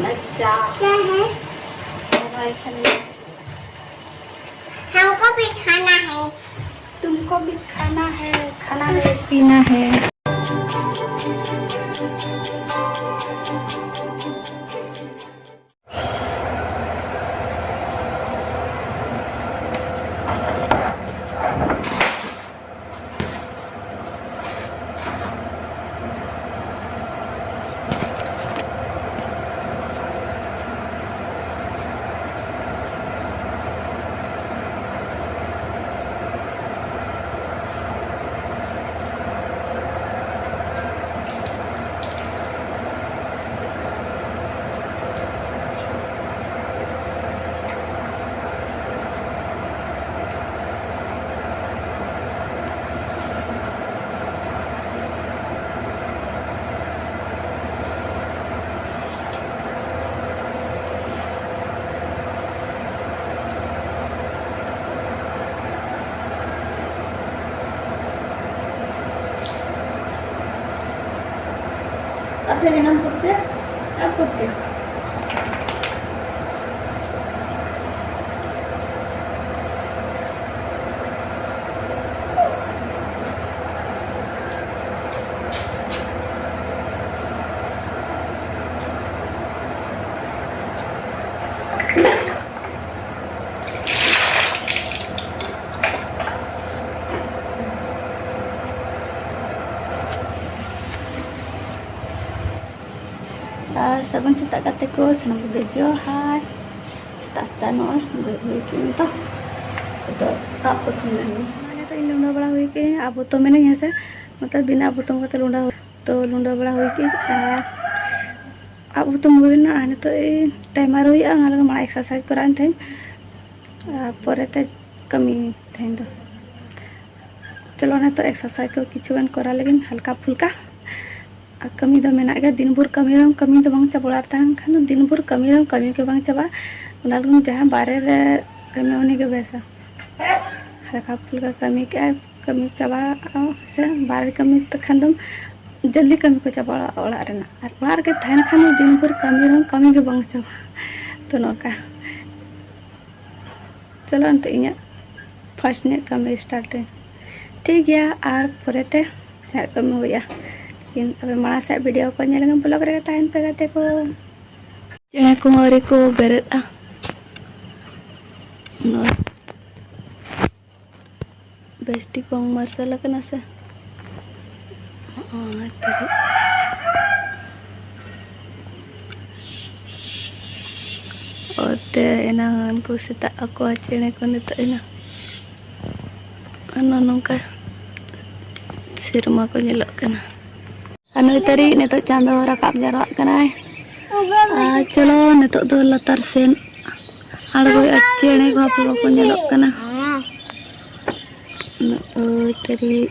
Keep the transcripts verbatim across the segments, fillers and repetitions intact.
अच्छा। क्या है? हमको भी खाना है। तुमको भी खाना है, खाना है, पीना है। ᱟᱯᱮ ᱫᱤᱱᱟᱹᱢ ᱠᱚᱛᱮ, ᱟᱯ ᱠᱚᱛᱮ᱾ ᱟᱨ ᱥᱟᱹᱜᱩᱱ ᱥᱮᱛᱟᱜ ᱜᱟᱛᱮ ᱠᱚ, ᱥᱟᱱᱟᱢ ᱠᱚᱜᱮ ᱡᱚᱦᱟᱨ᱾ ᱥᱮᱛᱟᱜ ᱥᱮᱛᱟᱜ ᱱᱚᱜᱼᱚᱭ ᱵᱮᱨᱮᱫ ᱦᱩᱭ ᱠᱟᱱᱟ ᱱᱤᱛᱚᱜ᱾ ᱟᱫᱚ ᱟᱵ ᱦᱩᱛᱩᱢ ᱞᱮᱱ ᱜᱮ᱾ ᱢᱟᱱᱮ ᱛᱚ ᱤᱧ ᱞᱩᱸᱰᱟ ᱵᱟᱲᱟ ᱦᱩᱭ ᱠᱮᱜᱼᱟᱹᱧ, ᱟᱵ ᱦᱩᱛᱩᱢ ᱢᱮᱱᱟᱹᱧ ᱦᱮᱸ ᱥᱮ, ᱢᱚᱛᱞᱚᱵ ᱵᱤᱱᱟᱹ ᱟᱵ ᱦᱩᱛᱩᱢ ᱠᱟᱛᱮ ᱞᱩᱸᱰᱟ ᱦᱩᱭ, ᱛᱚ ᱞᱩᱸᱰᱟ ᱵᱟᱲᱟ ᱦᱩᱭ ᱠᱮᱜᱼᱟᱹᱧ᱾ ᱟᱨ ᱟᱵ ᱦᱩᱛᱩᱢ ᱦᱩᱭᱱᱟ, ᱟᱨ ᱱᱤᱛᱚᱜ ᱤᱧ ᱴᱟᱭᱢᱟᱨ ᱦᱩᱭᱩᱜᱼᱟ, ᱚᱱᱟ ᱞᱟᱹᱜᱤᱫ ᱢᱟᱲᱟᱝ ᱮᱠᱥᱟᱨᱥᱟᱭᱤᱡᱽ ᱠᱚᱨᱟᱣ ᱤᱧ ᱛᱮᱦᱮᱧ᱾ ᱟᱨ ᱯᱚᱨᱮᱛᱮ ᱠᱟᱹᱢᱤ ᱛᱮᱦᱮᱧ ᱫᱚ᱾ ᱪᱚᱞᱚ ᱱᱤᱛᱚᱜ ᱮᱠᱥᱟᱨᱥᱟᱭᱤᱡᱽ ᱠᱚ ᱠᱤᱪᱷᱩ ᱜᱟᱱ ᱠᱚᱨᱟᱣ ᱞᱟᱹᱜᱤᱫ ᱦᱟᱞᱠᱟ ᱯᱷᱩᱞᱠᱟ᱾ ᱟᱨ ᱠᱟᱹᱢᱤ ᱫᱚ ᱢᱮᱱᱟᱜ ᱜᱮᱭᱟ, ᱫᱤᱱ ᱵᱷᱳᱨ ᱠᱟᱹᱢᱤ ᱨᱮᱦᱚᱸ ᱠᱟᱹᱢᱤ ᱫᱚ ᱵᱟᱝ ᱪᱟᱵᱟ, ᱚᱲᱟᱜ ᱨᱮ ᱛᱟᱦᱮᱱ ᱠᱷᱟᱱ ᱫᱚ ᱫᱤᱱ ᱵᱷᱳᱨ ᱠᱟᱹᱢᱤ ᱨᱮᱦᱚᱸ ᱠᱟᱹᱢᱤ ᱜᱮ ᱵᱟᱝ ᱪᱟᱵᱟᱜᱼᱟ᱾ ᱚᱱᱟ ᱞᱟᱹᱜᱤᱫ ᱡᱟᱦᱟᱸ ᱵᱟᱦᱨᱮ ᱨᱮ ᱠᱟᱹᱢᱤ ᱩᱱᱤ ᱜᱮ ᱵᱮᱥᱟ᱾ ᱦᱟᱞᱠᱟ ᱯᱷᱩᱞᱠᱟ ᱠᱟᱹᱢᱤ ᱠᱮᱜᱼᱟᱭ, ᱠᱟᱹᱢᱤ ᱪᱟᱵᱟᱜᱼᱟ ᱥᱮ ᱵᱟᱦᱨᱮ ᱠᱟᱹᱢᱤ ᱛᱮᱠᱷᱟᱱ ᱫᱚᱢ ᱡᱚᱞᱫᱤ ᱠᱟᱹᱢᱤ ᱠᱚ ᱪᱟᱵᱟᱜᱼᱟ ᱚᱲᱟᱜ ᱨᱮᱱᱟᱜ᱾ ᱟᱨ ᱚᱲᱟᱜ ᱨᱮᱜᱮ ᱛᱟᱦᱮᱱ ᱠᱷᱟᱱ ᱫᱚ ᱫᱤᱱ ᱵᱷᱳᱨ ᱠᱟᱹᱢᱤ ᱨᱮᱦᱚᱸ ᱠᱟᱹᱢᱤ ᱜᱮ ᱵᱟᱝ ᱪᱟᱵᱟᱜᱼᱟ᱾ ᱛᱚ ᱱᱚᱝᱠᱟ, ᱪᱚᱞᱚ ᱱᱤᱛᱚᱜ ᱤᱧᱟᱹᱜ first ᱧᱚᱜ ᱠᱟᱹᱢᱤ start ᱟᱹᱧ᱾ ᱴᱷᱤᱠ ᱜᱮᱭᱟ, ᱟᱨ ᱯᱚᱨᱮᱛᱮ ᱡᱟᱦᱟᱸ ᱠᱟᱹᱢᱤ ᱦᱩᱭᱩᱜᱼᱟ᱾ ᱞᱮᱠᱤᱱ ᱟᱯᱮ ᱢᱟᱲᱟᱝ ᱥᱮᱫ video ᱠᱚ ᱧᱮᱞ ᱞᱟᱹᱜᱤᱫ vlog ᱨᱮᱜᱮ ᱛᱟᱦᱮᱱ ᱯᱮ ᱜᱟᱛᱮ ᱠᱚ᱾ ᱪᱮᱬᱮ ᱠᱚᱦᱚᱸ ᱟᱹᱣᱨᱤ ᱠᱚ ᱵᱮᱨᱮᱫᱼᱟ᱾ ᱱᱚᱜᱼᱚᱭ᱾ ᱵᱮᱥ ᱴᱷᱤᱠ ᱵᱟᱝ ᱢᱟᱨᱥᱟᱞ ᱟᱠᱟᱱᱟ ᱥᱮ᱾ ᱦᱚᱸᱜᱼᱚᱭ ᱛᱚᱵᱮ᱾ ᱚᱛᱮ ᱮᱱᱟᱝ ᱠᱚ ᱥᱮᱛᱟᱜ ᱟᱠᱚᱣᱟ ᱪᱮᱬᱮ ᱠᱚ ᱱᱤᱛᱚᱜ ᱮᱱᱟ᱾ ᱟᱨ ᱱᱚᱜᱼᱚ ᱱᱚᱝᱠᱟ ᱥᱮᱨᱢᱟ ᱠᱚ ᱧᱮᱞᱚᱜ ᱠᱟᱱᱟ᱾ ᱟᱨ ᱱᱩᱭ ᱛᱟᱹᱨᱤᱡ ᱱᱤᱛᱚᱜ ᱪᱟᱸᱫᱚ ᱨᱟᱠᱟᱵ ᱡᱟᱣᱨᱟᱜ ᱠᱟᱱᱟᱭ᱾ ᱟᱨ ᱪᱚᱞᱚ, ᱱᱤᱛᱚᱜ ᱫᱚ ᱞᱟᱛᱟᱨ ᱥᱮᱱ ᱟᱬᱜᱚᱭᱮᱫᱼᱟ᱾ ᱪᱮᱬᱮ ᱠᱚ ᱦᱟᱯᱮ ᱵᱟᱠᱚ ᱧᱮᱞᱚᱜ ᱠᱟᱱᱟ᱾ ᱱᱚᱜᱼᱚᱭ ᱛᱟᱹᱨᱤᱡ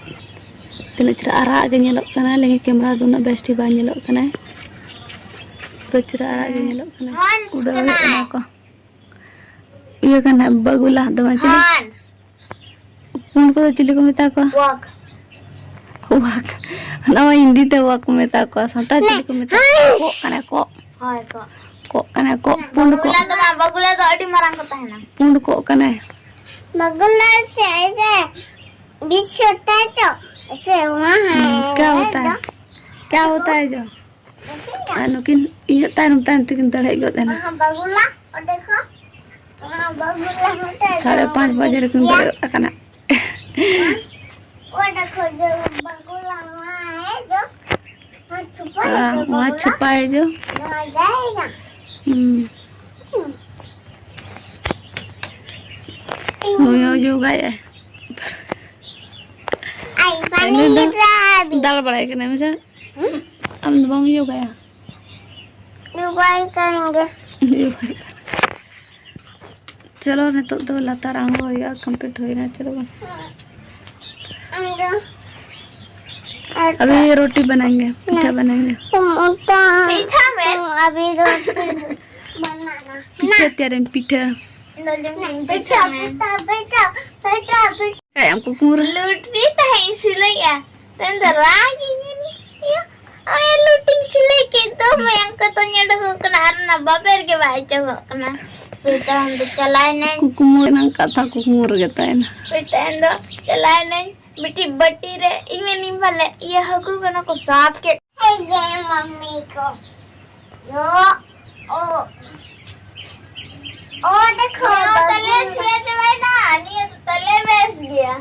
ᱛᱤᱱᱟᱹᱜ ᱪᱮᱦᱨᱟ ᱟᱨᱟᱜ ᱜᱮ ᱧᱮᱞᱚᱜ ᱠᱟᱱᱟ, ᱞᱮᱠᱤᱱ camera ᱫᱚ ᱩᱱᱟᱹᱜ ᱵᱮᱥ ᱴᱷᱤᱠ ᱵᱟᱭ ᱧᱮᱞᱚᱜ ᱠᱟᱱᱟ᱾ ᱯᱩᱨᱟᱹ ᱪᱮᱦᱨᱟ ᱟᱨᱟᱜ ᱜᱮ ᱧᱮᱞᱚᱜ ᱠᱟᱱᱟ᱾ ᱦᱚᱱᱥ ᱩᱰᱟᱹᱣᱮᱫ ᱠᱟᱱᱟᱭ᱾ ᱠᱟᱱᱟ ᱠᱚ᱾ ᱤᱭᱟᱹ ᱠᱟᱱᱟ, ᱵᱟᱹᱜᱩᱞᱟ ᱫᱚ ᱵᱟᱝ ᱪᱮᱬᱮ᱾ ᱦᱚᱱᱥ᱾ ᱯᱩᱸᱰ ᱠᱚᱫᱚ ᱪᱤᱞᱤ ᱠᱚ ᱢᱮᱛᱟ ᱠᱚᱣᱟ? ᱠᱚᱣᱟᱠ᱾ ᱠᱚᱣᱟᱠ᱾ ᱱᱚᱣᱟ ᱦᱤᱱᱫᱤ ᱛᱮ ᱠᱚᱣᱟᱠ ᱠᱚ ᱢᱮᱛᱟ ᱠᱚᱣᱟ, ᱥᱟᱱᱛᱟᱲ ᱪᱤᱞᱤ ᱠᱚ ᱢᱮᱛᱟ ᱠᱚᱣᱟ? ᱦᱟᱸᱥ᱾ ᱠᱚᱸᱜ ᱠᱟᱱᱟ, ᱠᱚᱸᱜ᱾ ᱦᱳᱭ, ᱠᱚᱸᱜ᱾ ᱠᱚᱸᱜ ᱠᱟᱱᱟ, ᱠᱚᱸᱜ, ᱯᱩᱸᱰ ᱠᱚᱸᱜ᱾ ᱵᱟᱜᱩᱞᱟ ᱫᱚ ᱵᱟᱝ, ᱵᱟᱜᱩᱞᱟ ᱫᱚ ᱟᱹᱰᱤ ᱢᱟᱨᱟᱝ ᱠᱚ ᱛᱟᱦᱮᱱᱟ᱾ ᱯᱩᱸᱰ ᱠᱚᱸᱜ ᱠᱟᱱᱟᱭ᱾ ᱵᱟᱜᱩᱞᱟ ᱥᱮ, ᱥᱮ, ᱵᱤᱥ ᱥᱚ ᱛᱮ ᱪᱚ, ᱥᱮ, ᱦᱩᱸ, ᱠᱭᱟ ᱦᱳᱛᱟ ᱦᱟᱭ? ᱠᱭᱟ ᱦᱳᱛᱟ ᱦᱟᱭ ᱡᱚ? ᱟᱨ ᱱᱩᱠᱤᱱ ᱤᱧᱟᱹᱜ ᱛᱟᱭᱱᱚᱢ ᱛᱟᱭᱱᱚᱢ ᱛᱮᱠᱤᱱ ᱫᱟᱹᱲ ᱦᱮᱡ ᱜᱚᱫ ᱮᱱᱟ᱾ ᱥᱟᱲᱮ ᱯᱟᱸᱪ ᱵᱟᱡᱮ ᱨᱮᱠᱤᱱ ᱵᱮᱨᱮᱫ ᱟᱠᱟᱱᱟ᱾ ᱚᱸᱰᱮ ᱠᱷᱚᱡ ᱫᱚ ᱵᱟᱹᱜᱩᱞᱟ ᱱᱚᱣᱟ ᱦᱮᱡ ᱫᱚ᱾ ᱦᱮᱸ, ᱪᱷᱩᱯᱟᱭ ᱫᱚ ᱟᱨ ᱚᱱᱟ ᱵᱟᱹᱜᱩᱞᱟ᱾ ᱪᱷᱩᱯᱟᱭ ᱫᱚ᱾ ᱱᱚᱣᱟ ᱡᱟᱭᱜᱟ᱾ ᱦᱩᱸ᱾ ᱦᱩᱸ᱾ ᱱᱩᱭ ᱦᱚᱸ ᱡᱳᱜᱟᱭᱮᱜᱼᱟᱭ᱾ ᱟᱭ ᱩᱱᱤ ᱫᱚ ᱯᱟᱱᱤ ᱨᱟᱵᱤ᱾ ᱫᱟᱬᱟ ᱵᱟᱲᱟᱭ ᱠᱟᱱᱟᱭ ᱢᱮᱥᱮ᱾ ᱦᱩᱸ? ᱟᱢ ᱫᱚ ᱵᱟᱢ ᱡᱳᱜᱟᱭᱟ? ᱡᱳᱜᱟᱭ ᱠᱟᱱ ᱜᱮ᱾ ᱡᱳᱜᱟᱭ ᱠᱟᱱᱟ᱾ ᱪᱚᱞᱚ, ᱱᱤᱛᱚᱜ ᱫᱚ ᱞᱟᱛᱟᱨ ᱟᱬᱜᱚ ᱦᱩᱭᱩᱜᱼᱟ, complete ᱦᱩᱭᱱᱟ, ᱪᱚᱞᱚ ᱵᱚᱱ᱾ ᱟᱢ ᱫᱚ ᱟᱨ ᱟᱵᱷᱤ ᱨᱳᱴᱤ ᱵᱟᱱᱟᱭᱮᱸᱜᱮ, ᱯᱤᱴᱷᱟᱹ ᱵᱟᱱᱟᱭᱮᱸᱜᱮ᱾ ᱛᱩᱢ ᱩᱛᱟ-, ᱯᱤᱴᱷᱟᱹ ᱢᱮ᱾ ᱛᱩᱢ ᱟᱵᱷᱤ ᱨᱳᱴᱤ ᱵᱟᱱᱟᱱᱟ᱾ ᱯᱤᱴᱷᱟᱹ ᱛᱮᱭᱟᱨᱮᱢ ᱯᱤᱴᱷᱟᱹ᱾ ᱤᱧ ᱫᱚ ᱡᱚᱢ ᱠᱟᱹᱧ ᱯᱤᱴᱷᱟᱹ ᱯᱤᱴᱷᱟᱹ, ᱢᱮ᱾ ᱯᱤᱴᱷᱟᱹ, ᱯᱤᱴᱷᱟᱹ, ᱯᱤᱴᱷᱟᱹ, ᱯᱤᱴᱷᱟᱹ᱾ ᱠᱟᱭᱟᱢ ᱠᱩᱠᱢᱩ ᱨᱮ᱾ ᱞᱩᱴ ᱯᱤᱴᱷᱟᱹ ᱤᱧ ᱥᱤᱞᱟᱹᱭᱮᱜᱼᱟ᱾ ᱥᱮᱱ ᱫᱚ ᱨᱟᱜᱤᱧ᱾ ᱳᱭ ᱞᱩᱴᱤᱧ ᱥᱤᱞᱟᱹᱭ ᱠᱮᱫ ᱫᱚ, ᱢᱟᱭᱟᱝ ᱠᱚ ᱛᱚᱧ ᱚᱰᱚᱠᱚᱜ ᱠᱟᱱᱟ ᱟᱨ ᱚᱱᱟ ᱵᱟᱵᱮᱨ ᱜᱮ ᱵᱟᱭ ᱚᱪᱚᱜᱚᱜ ᱠᱟᱱᱟ᱾ ᱯᱮ ᱛᱟᱭᱚᱢ ᱫᱚ ᱪᱟᱞᱟᱣᱮᱱᱟᱹᱧ᱾ ᱠᱩᱠᱢᱩ ᱨᱮᱱᱟᱜ ᱠᱟᱛᱷᱟ ᱠᱩᱠᱢᱩ ᱨᱮᱜᱮ ᱛᱟᱦᱮᱱᱟ᱾ ᱯᱮ ᱛᱟᱭᱚᱢ ᱫᱚ ᱪᱟᱞᱟᱣᱮᱱᱟᱹᱧ ᱢᱤᱫᱴᱤᱡ ᱵᱟᱹᱴᱤ ᱨᱮ, ᱤᱧ ᱢᱮᱱᱤᱧ ᱯᱟᱞᱮ ᱤᱭᱟᱹ ᱦᱟᱹᱠᱩ ᱠᱟᱱᱟ ᱠᱚ, ᱥᱟᱵ ᱠᱮᱫ ᱠᱚᱣᱟ᱾ ᱢᱟᱢᱤ ᱠᱚ᱾ ᱚ, ᱚ᱾ ᱚ, ᱫᱮᱠᱷᱚ, ᱱᱤᱭᱟᱹ ᱦᱚᱸ ᱛᱟᱞᱮ ᱵᱟᱹᱵᱩ᱾ ᱥᱮᱭᱟ ᱪᱟᱵᱟᱭᱮᱱᱟ, ᱱᱤᱭᱟᱹ ᱫᱚ ᱛᱟᱞᱮ ᱵᱮᱥ ᱜᱮᱭᱟ᱾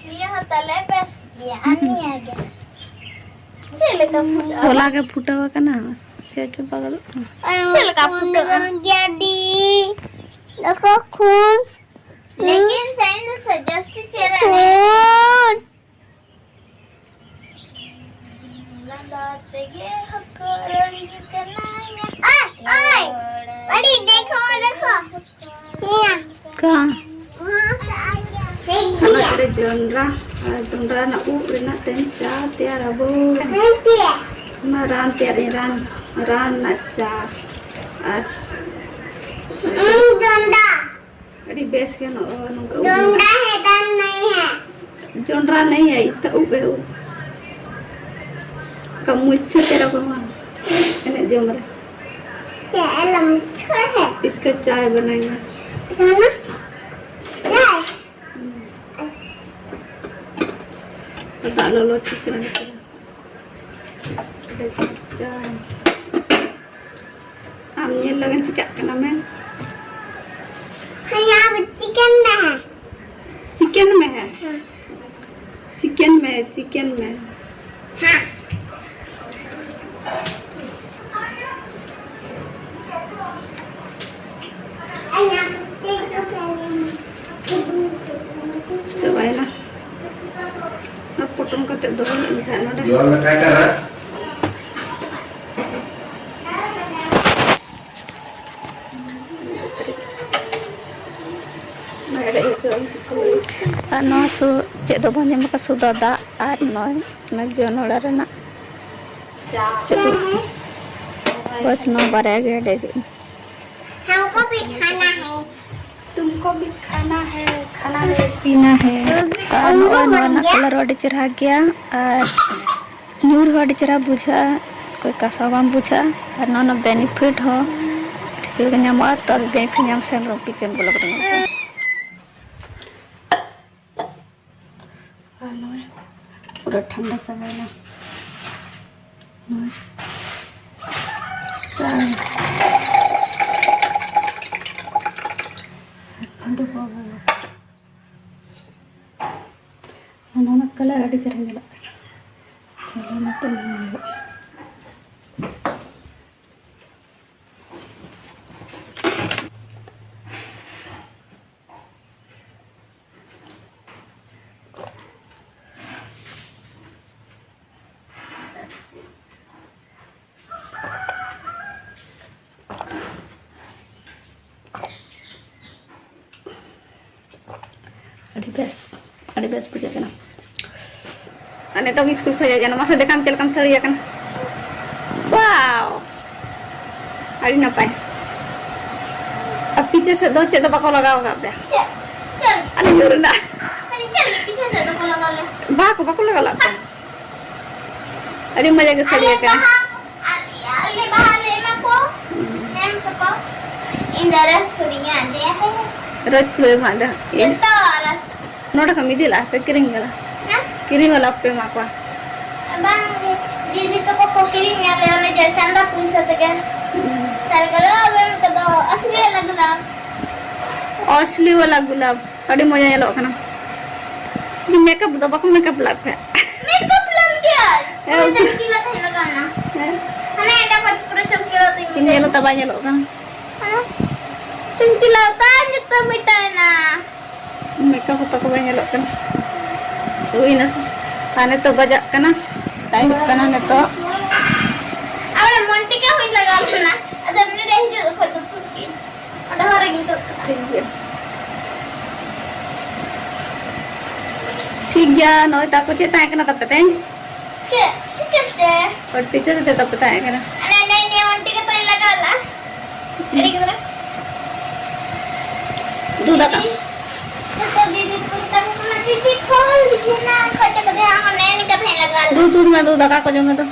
ᱱᱤᱭᱟᱹ ᱦᱚᱸ ᱛᱟᱞᱮ ᱵᱮᱥ ᱜᱮᱭᱟ, ᱟᱨ ᱱᱤᱭᱟᱹ ᱜᱮ᱾ ᱪᱮᱫ ᱞᱮᱠᱟ ᱯᱷᱩᱴᱟᱹᱜᱼᱟ? ᱦᱚᱞᱟ ᱜᱮ ᱯᱷᱩᱴᱟᱹᱣ ᱟᱠᱟᱱᱟ, ᱥᱮᱭᱟ ᱪᱟᱵᱟ ᱜᱚᱫᱚᱜ ᱠᱟᱱᱟ᱾ ᱪᱮᱫ ᱞᱮᱠᱟ ᱯᱷᱩᱴᱟᱹᱜᱼᱟ? ᱜᱮᱰᱤ, ᱫᱮᱠᱷᱚ ᱠᱷᱩᱱ᱾ ᱞᱮᱠᱤᱱ ᱥᱟᱭᱤᱱ ᱫᱚ ᱥᱮ ᱡᱟᱹᱥᱛᱤ ᱪᱮᱦᱨᱟ ᱠᱷᱩᱱ᱾ ᱚᱱᱟ ᱫᱟᱜ ᱛᱮᱜᱮ ᱦᱚᱠᱚᱨ ᱠᱟᱱᱟᱭᱟ᱾ ᱳᱭ, ᱳᱭ, ᱟᱹᱰᱤ ᱫᱮᱠᱷᱚ, ᱫᱮᱠᱷᱚ᱾ ᱦᱮᱸ᱾ ᱠᱟ? ᱦᱟᱱᱟ ᱠᱚᱨᱮ ᱡᱚᱱᱰᱨᱟ, ᱟᱨ ᱡᱚᱱᱰᱨᱟ ᱨᱮᱱᱟᱜ ᱩᱵ ᱨᱮᱱᱟᱜ ᱛᱮᱦᱮᱧ ᱪᱟ ᱛᱮᱭᱟᱨ ᱟᱵᱚ᱾ ᱚᱱᱟ ᱨᱟᱱ ᱛᱮᱭᱟᱨ, ᱨᱟᱱ, ᱨᱟᱱ ᱨᱮᱱᱟᱜ ᱪᱟ᱾ ᱟᱨ ᱡᱚᱱᱰᱨᱟ᱾ ᱟᱹᱰᱤ ᱵᱮᱥ ᱜᱮ ᱱᱚᱜᱼᱚ ᱱᱚᱝᱠᱟ ᱩᱵ ᱡᱚᱱᱰᱨᱟ ᱢᱮᱱᱟᱜᱼᱟ᱾ ᱦᱮ ᱫᱟᱱ ᱱᱟᱦᱤ ᱦᱮ᱾ ᱡᱚᱱᱰᱨᱟ ᱱᱟᱦᱤ ᱦᱮ, ᱤᱥᱠᱟ ᱩᱵ ᱦᱮ, ᱩᱵ᱾ ᱠᱟ ᱢᱩᱪᱷᱟᱹ ᱛᱮᱨᱟ ᱵᱟᱱᱟᱣᱟ ᱮᱱᱮᱡ ᱡᱚᱢ ᱨᱮ᱾ ᱪᱮᱫ ᱟᱞᱚᱢ ᱢᱩᱪᱷᱟᱹ ᱦᱮ᱾ ᱤᱥᱠᱟ ᱪᱟᱭ ᱵᱟᱱᱟᱭᱟ᱾ ᱡᱟᱱᱟ? ᱪᱟᱭ? ᱦᱩᱸ᱾ ᱫᱟᱜ ᱞᱚᱞᱚ ᱴᱷᱤᱠ ᱠᱟᱱᱟ᱾ ᱟᱢ ᱧᱮᱞ ᱞᱟᱹᱜᱤᱫ ᱪᱤᱠᱟᱹᱜ ᱠᱟᱱᱟ ᱢᱮ? ᱦᱮᱸ, ᱟᱢ ᱪᱤᱠᱮᱱ ᱢᱮ᱾ ᱪᱤᱠᱮᱱ ᱢᱮ᱾ ᱦᱮᱸ᱾ ᱪᱤᱠᱮᱱ ᱢᱮ, ᱪᱤᱠᱮᱱ ᱢᱮ᱾ ᱦᱮᱸ᱾ ᱪᱟᱵᱟᱭᱮᱱᱟ᱾ ᱚᱱᱟ ᱯᱚᱴᱚᱢ ᱠᱟᱛᱮ ᱫᱚᱦᱚ ᱞᱮᱫ ᱛᱟᱦᱮᱸᱫ ᱱᱚᱰᱮ᱾ ᱟᱨ ᱱᱚᱣᱟ ᱥᱩ-, ᱪᱮᱫ ᱫᱚ ᱵᱟᱹᱧ ᱮᱢ ᱟᱠᱟᱫᱟ, ᱥᱩᱫᱷᱟ ᱫᱟᱜ ᱟᱨ ᱱᱚᱜᱼᱚᱭ ᱚᱱᱟ ᱡᱚᱱᱚᱲᱟ ᱨᱮᱱᱟᱜ ᱪᱟᱹᱴᱩᱵ᱾ ᱵᱟᱥ, ᱱᱚᱣᱟ ᱵᱟᱨᱭᱟ ᱜᱮ ᱦᱮᱰᱮᱡᱚᱜᱼᱟ᱾ हमको भी खाना है। तुमको भी खाना है, खाना है, पीना है। ᱟᱨ ᱱᱚᱜᱼᱚᱭ ᱱᱚᱣᱟ ᱨᱮᱱᱟᱜ ᱠᱟᱞᱟᱨ ᱦᱚᱸ ᱟᱹᱰᱤ ᱪᱮᱨᱦᱟ ᱜᱮᱭᱟ᱾ ᱟᱨ ᱧᱩᱨ ᱦᱚᱸ ᱟᱹᱰᱤ ᱪᱮᱦᱨᱟ ᱵᱩᱡᱷᱟᱹᱜᱼᱟ, ᱚᱠᱚᱭ ᱠᱟᱥᱟ ᱵᱟᱝ ᱵᱩᱡᱷᱟᱹᱜᱼᱟ, ᱟᱨ ᱱᱚᱣᱟ ᱨᱮᱱᱟᱜ benefit ᱦᱚᱸ ᱟᱹᱰᱤ ᱡᱳᱨ ᱜᱮ ᱧᱟᱢᱚᱜᱼᱟ᱾ ᱛᱚ, benefit ᱧᱟᱢ ᱥᱮ ᱟᱢᱨᱚᱢ kitchen vlog ᱨᱮ ᱧᱟᱢᱚᱜᱼᱟ᱾ ᱟᱨ ᱱᱚᱜᱼᱚᱭ ᱯᱩᱨᱟᱹ ᱴᱷᱟᱱᱰᱟ ᱪᱟᱵᱟᱭᱮᱱᱟ᱾ ᱱᱚᱜᱼᱚᱭ ᱪᱟ᱾ ᱟᱨ ᱱᱚᱣᱟ ᱨᱮᱱᱟᱜ colour ᱟᱹᱰᱤ ᱪᱮᱦᱨᱟ ᱧᱮᱞᱚᱜ ᱠᱟᱱᱟ᱾ ᱪᱚᱞᱚ, ᱱᱤᱛᱚᱜ ᱧᱮᱞ ᱦᱩᱭᱩᱜᱼᱟ᱾ ᱟᱹᱰᱤ ᱵᱮᱥ, ᱟᱹᱰᱤ ᱵᱮᱥ ᱵᱩᱡᱷᱟᱹᱜ ᱠᱟᱱᱟ᱾ ᱟᱨ ᱱᱤᱛᱚᱜ ᱜᱮ ᱥᱠᱩᱞ ᱠᱷᱚᱱ ᱦᱮᱡ ᱮᱱᱟ᱾ ᱢᱟᱥᱮ ᱫᱮᱠᱷᱟᱢ ᱪᱮᱫ ᱞᱮᱠᱟᱢ ᱥᱟᱹᱲᱤ ᱟᱠᱟᱱᱟ᱾ ᱣᱟᱣ! ᱟᱹᱰᱤ ᱱᱟᱯᱟᱭ᱾ ᱟᱨ ᱯᱤᱪᱷᱮ ᱥᱮᱫ ᱫᱚ ᱪᱮᱫ ᱫᱚ ᱵᱟᱠᱚ ᱞᱟᱜᱟᱣ ᱟᱠᱟᱫ ᱯᱮᱭᱟ? ᱪᱮᱫ? ᱪᱮᱫ? ᱟᱹᱰᱤ ᱡᱳᱨ ᱨᱮᱱᱟᱜ᱾ ᱟᱹᱰᱤ ᱪᱮᱫ ᱞᱟᱹᱜᱤᱫ ᱯᱤᱪᱷᱮ ᱥᱮᱫ ᱫᱚᱠᱚ ᱞᱟᱜᱟᱣ ᱞᱮ? ᱵᱟᱦᱟ ᱠᱚ ᱵᱟᱠᱚ ᱞᱟᱜᱟᱣ ᱞᱟᱜ ᱯᱮᱭᱟ? ᱟᱹᱰᱤ ᱢᱚᱡᱟ ᱜᱮ ᱥᱟᱹᱲᱤ ᱟᱞᱮ ᱟᱠᱟᱱᱟ᱾ ᱵᱟᱦᱟ, ᱟᱞᱮ, ᱟᱞᱮ ᱵᱟᱦᱟ ᱞᱮ ᱮᱢᱟ ᱠᱚ᱾ ᱮᱢ ᱠᱚ᱾ ᱤᱧ ᱫᱚ ᱨᱟᱥ ᱠᱚᱫᱚᱧ ᱮᱢᱟ ᱫᱮᱭᱟ᱾ ᱨᱟᱥ ᱠᱚ ᱮᱢᱟ ᱫᱮᱭᱟ᱾ ᱡᱚᱛᱚ ᱨᱟᱥ᱾ ᱱᱚᱰᱮ ᱠᱷᱚᱱ ᱤᱫᱤ ᱞᱟᱜᱼᱟ ᱥᱮ ᱠᱤᱨᱤᱧ ᱠᱟᱫᱟ? ᱦᱮᱸ? ᱠᱤᱨᱤᱧ ᱵᱟᱞᱟ ᱯᱮ ᱮᱢᱟ ᱠᱚᱣᱟ? ᱵᱟᱝ ᱜᱮ, ᱫᱤᱫᱤ ᱛᱟᱠᱚ ᱠᱚ ᱠᱤᱨᱤᱧ ᱟᱞᱮ ᱚᱱᱮ ᱡᱮ ᱪᱟᱸᱫᱟ ᱯᱩᱭᱥᱟᱹ ᱛᱮᱜᱮ᱾ ᱦᱩᱸ᱾ ᱛᱟᱨ ᱠᱟᱨᱚᱱ ᱟᱞᱮ ᱱᱚᱛᱮ ᱫᱚ ᱟᱥᱞᱤ ᱟᱞᱟᱜᱽ ᱞᱟᱵᱷ᱾ ᱚᱥᱞᱤ ᱣᱟᱞᱟ ᱜᱩᱞᱟᱵ, ᱟᱹᱰᱤ ᱢᱚᱡᱟ ᱧᱮᱞᱚᱜ ᱠᱟᱱᱟ᱾ ᱢᱮᱠᱟᱯ ᱫᱚ ᱵᱟᱠᱚ ᱢᱮᱠᱟᱯ ᱞᱟᱜ ᱯᱮ? ᱢᱮᱠᱟᱯ ᱞᱟᱜ ᱜᱮᱭᱟ᱾ ᱦᱮᱸ, ᱯᱩᱨᱟᱹ ᱪᱚᱢᱠᱤᱞᱟ ᱛᱟᱦᱮᱸ ᱞᱟᱜᱟᱣ ᱱᱟ᱾ ᱦᱮᱸ᱾ ᱦᱟᱱᱮ ᱮᱸᱰᱮ ᱠᱷᱚᱡ ᱯᱩᱨᱟᱹ ᱪᱚᱢᱠᱤᱞᱟ ᱛᱤᱧ ᱤᱧ ᱧᱮᱞ ᱛᱟᱵᱟ ᱧᱮᱞᱚᱜ ᱠᱟᱱᱟ᱾ ᱦᱮᱸ᱾ ᱪᱚᱢᱠᱤᱞᱟ ᱛᱟᱭ ᱡᱚᱛᱚ ᱢᱮᱴᱟᱭᱮᱱᱟ᱾ ᱢᱮᱠᱟᱯ ᱦᱚᱸ ᱛᱟᱠᱚ ᱵᱟᱭ ᱧᱮᱞᱚᱜ ᱠᱟᱱᱟ᱾ ᱦᱩᱭᱱᱟ ᱥᱮ? ᱟᱨ ᱱᱤᱛᱚᱜ ᱵᱟᱡᱟᱜ ᱠᱟᱱᱟ, ᱴᱟᱭᱤᱢ ᱠᱟᱱᱟ ᱱᱤᱛᱚᱜ᱾ ᱟᱵᱟᱨ ᱢᱚᱱᱴᱤᱠᱟ ᱦᱚᱸᱧ ᱞᱟᱜᱟᱣ ᱞᱮᱱᱟ᱾ ᱟᱫᱚ ᱩᱱᱤ ᱫᱚ ᱦᱤᱡᱩᱜ ᱡᱚᱠᱷᱚᱱ ᱫᱚ ᱛᱩᱫ ᱠᱮᱫ᱾ ᱚᱸᱰᱮ ᱦᱚᱸ ᱨᱮᱜᱮᱧ ᱛᱩᱫ ᱠᱟᱜᱼᱟ᱾ ᱴᱷᱤᱠ ᱜᱮᱭᱟ᱾ ᱴᱷᱤᱠ ᱜᱮᱭᱟ, ᱱᱚᱜᱼᱚᱭ ᱛᱟᱠᱚ ᱪᱮᱫ ᱛᱟᱦᱮᱸ ᱠᱟᱱᱟ ᱛᱟᱯᱮ ᱛᱮᱦᱮᱧ? ᱪᱮᱫ? ᱪᱮᱫ ᱛᱮ? ᱟᱨ teacher ᱫᱚ ᱪᱮᱫ ᱛᱟᱯᱮ ᱛᱟᱦᱮᱸ ᱠᱟᱱᱟ? ᱟᱞᱮ ᱞᱮ ᱱᱤᱭᱟᱹ ᱢᱚᱱᱴᱤᱠᱟ ᱛᱟᱞᱮ ᱞᱟᱜᱟᱣ ᱞᱮᱫᱼᱟ᱾ ᱟᱹᱰᱤ ᱜᱤᱫᱽᱨᱟᱹ᱾ ᱩᱛᱩ ᱫᱟᱠᱟ? ᱫᱤᱫᱤ, ᱡᱚᱛᱚ ᱫᱤᱫᱤ ᱠᱚ ᱢᱮᱛᱟ ᱠᱚ ᱠᱟᱱᱟ, "ᱫᱤᱫᱤ, ᱯᱷᱳᱱ ᱫᱤᱫᱤ ᱱᱟ ᱠᱷᱚᱡ ᱠᱟᱛᱮ ᱦᱟᱸᱜ ᱦᱚᱸ ᱱᱮ ᱱᱤᱝᱠᱟ ᱛᱟᱦᱮᱸ ᱫᱩ ᱫᱩ ᱢᱮ, ᱫᱩ ᱫᱟᱠᱟ ᱠᱚ ᱡᱚᱢ ᱢᱮ, ᱫᱩ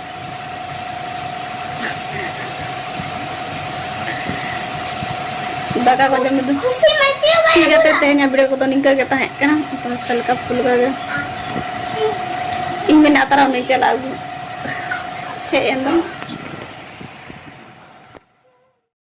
ᱫᱟᱠᱟ ᱠᱚ ᱡᱚᱢ ᱢᱮ, ᱫᱩ᱾ ᱠᱷᱩᱥᱤ ᱢᱟᱹᱪᱤ ᱵᱟᱭ ᱴᱷᱤᱠ ᱟᱪᱷᱮ, ᱛᱮᱦᱮᱧᱟᱜ video ᱠᱚᱫᱚ ᱱᱤᱝᱠᱟᱹ ᱜᱮ ᱛᱟᱦᱮᱸ ᱠᱟᱱᱟ᱾ ᱦᱟᱞᱠᱟ ᱯᱷᱩᱞᱠᱟ ᱜᱮ᱾ ᱤᱧ ᱢᱮᱱᱟ ᱛᱟᱨᱟ ᱩᱱᱤ ᱪᱟᱞᱟᱜ ᱟᱹᱜᱩ᱾ ᱦᱮᱡ ᱮᱱ ᱫᱚ᱾